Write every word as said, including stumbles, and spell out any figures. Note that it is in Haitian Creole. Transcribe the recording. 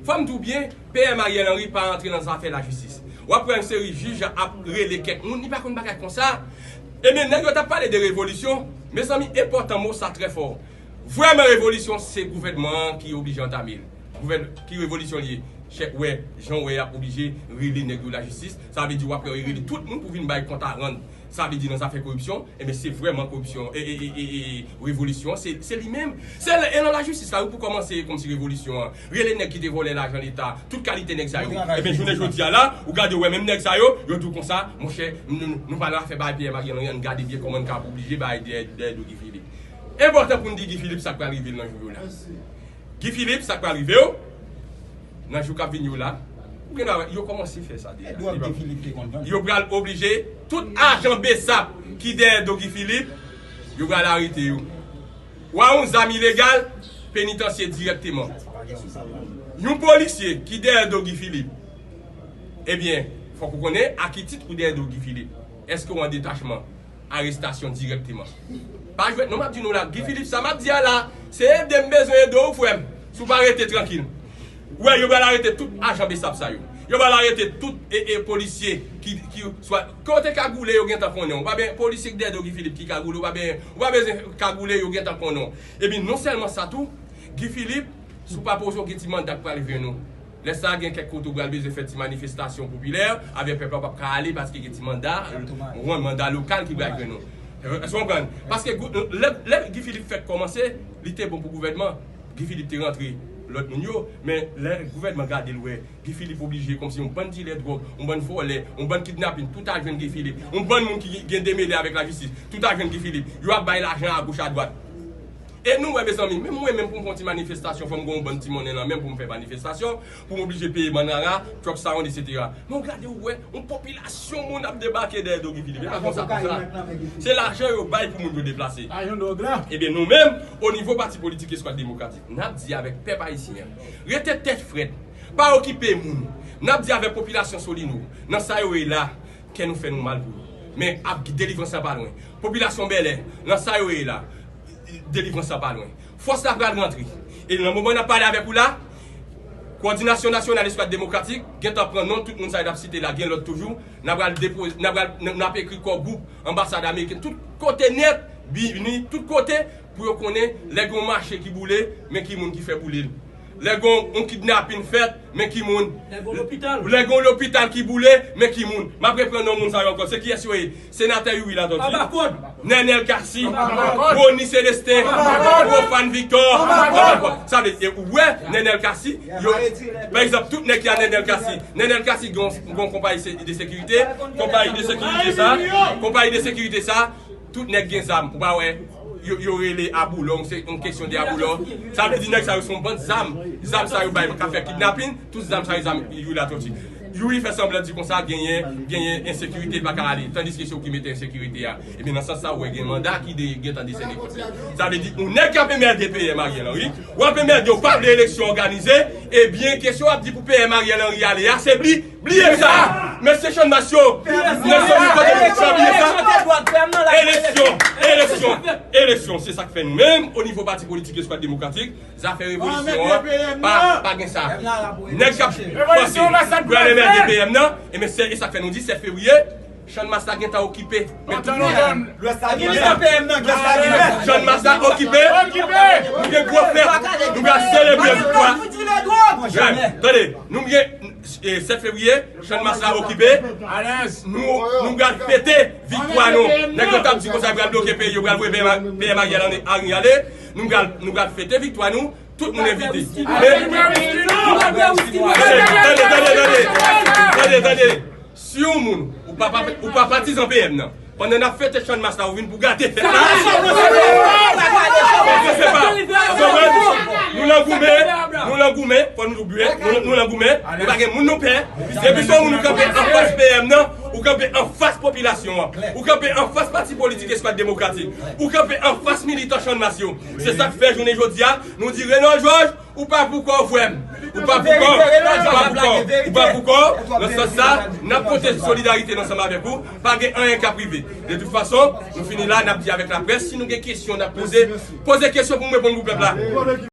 Fò m di w byen, P M Ariel Henry pa rantre nan zafè lajistis. W ap wè yon seri jij ap rele kèk moun, li pa konn bagay konsa. Ebyen, nèg yo t ap pale de revolisyon. Mezanmi, enpòtan mo sa trè fò. Vrèman, revolisyon, se gouvènman an ki oblije antame l. Gouvèn-, ki revolisyon li ye? Chèf, wè, jan w wè y ap oblije rele nèg yo lajistis, sa vle di w ap wè yo rele tout moun pou vin bay kont a rann. Sa vle di nan zafè koripsyon, ebyen, se vrèman koripsyon, e, e, e, e, e, revolisyon, se, se li menm. Se l-, e nan lajistis la, wi, pou kòmanse, kòmsi revolisyon an. Rele nèg ki te vòlè lajan Leta, tout kalite nèg sa yo. Ebyen, jounen jodi a la, ou gade, ou wè menm nèg sa yo, yo di w konsa, monchè, nou, nou, nou pa nan afè bay P M Ariel Henry, ann gade byen kòman n ka oblije bay dèyè, dèyè do Guy Philippe. Enpòtan pou n di Guy Philippe sa k pral rive l nan jou yo la. Guy Philippe, sa k pral rive w nan jou k ap vini yo la, ou gen dwa wè, yo kòmanse fè sa deja. Edward Guy Philippe te konn vann. Yo pral oblije, tout ajan BSAP ki dèyè do Guy Philippe, yo pral arete yo. Ou a yon zam ilegal, penitansye dirèkteman. Yon polisye ki dèyè do Guy Philippe, ebyen, fòk ou konnen a ki tit ou dèyè do Guy Philippe. Èske w an detachman? Arestasyon dirèkteman. Pa jwèt non, m ap di nou la, Guy Philippe, sa m ap di a la, se ede m bezwen ede w, frè m. Si w pa rete trankil. Ou wè, yo pral arete tout ajan BSAP sa yo. Yo pral arete tout e, e, polisye ki, ki, swa, kote kagoule yo gentan konnen w. Ou pa ben polisye ki dèyè do Guy Philippe ki kagoule, ou pa ben, ou pa bezwen kagoule yo gentan konnen w. Epi non sèlman sa tou, Guy Philippe, si w pa poze w gen ti manda k pral jwenn ou. Lè sa a, gen kèk kote w pral bezwen fè ti manifestasyon popilè, avè pèp la p ap ka ale paske gen ti manda, yon manda lokal ki pral jwenn ou. Èske w konprann? Paske gou-, lè, lè Guy Philippe fèk kòmanse, li te bon pou gouvènman. Guy Philippe te rantre lòt moun yo, men lè gouvènman gade l wè, Guy Philippe oblije kòmsi yon bann dilè dwòg, yon bann vòlè, yon bann kidnapin, tout al jwenn Guy Philippe. Yon bann moun ki gen demele avèk lajistis, tout al jwenn Guy Philippe. Yo ap bay lajan agoch adwat. E nou wè, mezanmi, menm mwen menm pou m fè yon ti manifestasyon, fò m gen yon bann ti monnen nan men m pou m fè manifestasyon, pou m oblije peye bann rara, truck sound, etsetera. Men w gade, w wè, yon popilasyon moun ap debake dèyè do Guy Philippe. E pa konsa, konsa. Se lajan yo bay pou moun yo deplase. Lajan dwòg la. Ebyen, nou menm, o nivo pati politik Eskwad Demokratik, n ap di avèk pèp ayisyen an, rete tèt frèt, pa okipe moun. N ap di avèk popilasyon Solino, nan sa yo ye la, kè nou fè nou mal pou yo. Men ap, delivrans la pa lwen. Popilasyon Bèlè, nan sa yo ye la, delivrans la pa lwen. Fòs la pral rantre. E nan moman n ap pale avèk ou la, Kowòdinasyon Nasyonal Eskwad Demokratik gentan pran non tout moun sa yo n ap site la, gen lòt toujou. N a pral depoze, n a pral, n, n ap ekri kò gwoup, anbasad ameriken, tout kote nèt, bini, tout kote, pou yo konnen, lè gen yon mache ki boule, men ki moun ki fè boule l. Lè gen yon kidnapin fèt, men ki moun. Lè gen yon lopital. Lè gen yon lopital ki boule, men ki moun. M ap reprann non moun sa yo ankò. Se kiyès yo ye? Senatè Youri Latortue. Anba kòd. Nenel Cassy. Anba kòd. Rony Célestin. Anba kòd. Rophane Victor. Anba kòd. Anba kòd. Sa vle di, ou wè, Nenel Cassy, yo, pa egzanp, tout nèg ki a Nenel Cassy. Nenel Cassy gen yon, gen yon konpayi se-, de sekirite. Konpayi de sekirite sa, konpayi de sekirite sa, tout nèg gen zam. Ou pa wè, yo, yo rele Aboulò, se yon kesyon de Aboulò. Sa vle di nèg sa yo se yon bann zam. Zam sa yo bay k ap fè kidnapin, tout zam sa yo zam Youri Latortue. Youri fè sanblan di konsa genyen, genyen ensekirite, li pa ka ale. Tandiske se ou ki mete ensekirite a. Ebyen, nan sans sa, ou wè gen manda ki de, gentan desène kont li. Sa vle di, yon nèg k ap enmède P M Ariel Henry, w ap enmède, w pa vle eleksyon òganize, ebyen, kesyon w ap di pou P M Ariel Henry ale a, se bli, bliye sa! Mesye Channmas yo, mesye nou kote nou sa, bliye sa! Eleksyon, eleksyon, eleksyon, se sa k fè nou menm, o nivo pati politik Eskwad Demokratik, zafè revolisyon an, pa, pa gen sa. Nèg k ap panse pou al enmède P M nan, e men se, e sa k fè nou di sèt fevriye, Channmas la gentan okipe. Men tout moun. Channmas la okipe. Nou gen gwo fèt. Nou pral selebre viktwa. Tande, nou gen, e, sèt fevriye, Channmas la okipe. Nou, nou pral fete viktwa nou. Nèg yo t ap di konsa yo pral bloke peyi, yo pral voye P M, P M Ariel Henry ale. Nou pral, nou pral fete viktwa nou. Tout moun envite. Men, tande, tande, tande. Tande, tande. Si yon moun, ou pa, pa, ou pa patizan P M nan, pandan n ap fete Channmas la, ou vin pou gate fèt la. Ou konprann? Nou nan goumen, nou nan goumen, fò nou oubyen, nou, nou nan goumen, nou pa gen moun nou pè. Depi se yon moun ou kanpe anfas P M nan, ou kanpe anfas popilasyon an, ou kanpe anfas pati politik Eskwad Demokratik, ou kanpe anfas militan Channmas yo. Se sa k fè jounen jodi a, nou di Renold Georges, ou pa pou kò w, frè m. Ou pa pou kò w. Ou pa pou kò w. Ou pa pou kò w. Nan sans sa, n ap pote solidarite n ansanm avèk ou. Pa gen anyen k ap rive. De tout fason, nou fini la, n ap di avèk laprès, si nou gen kesyon, n ap poze. Poze kesyon pou m reponn pou pèp la.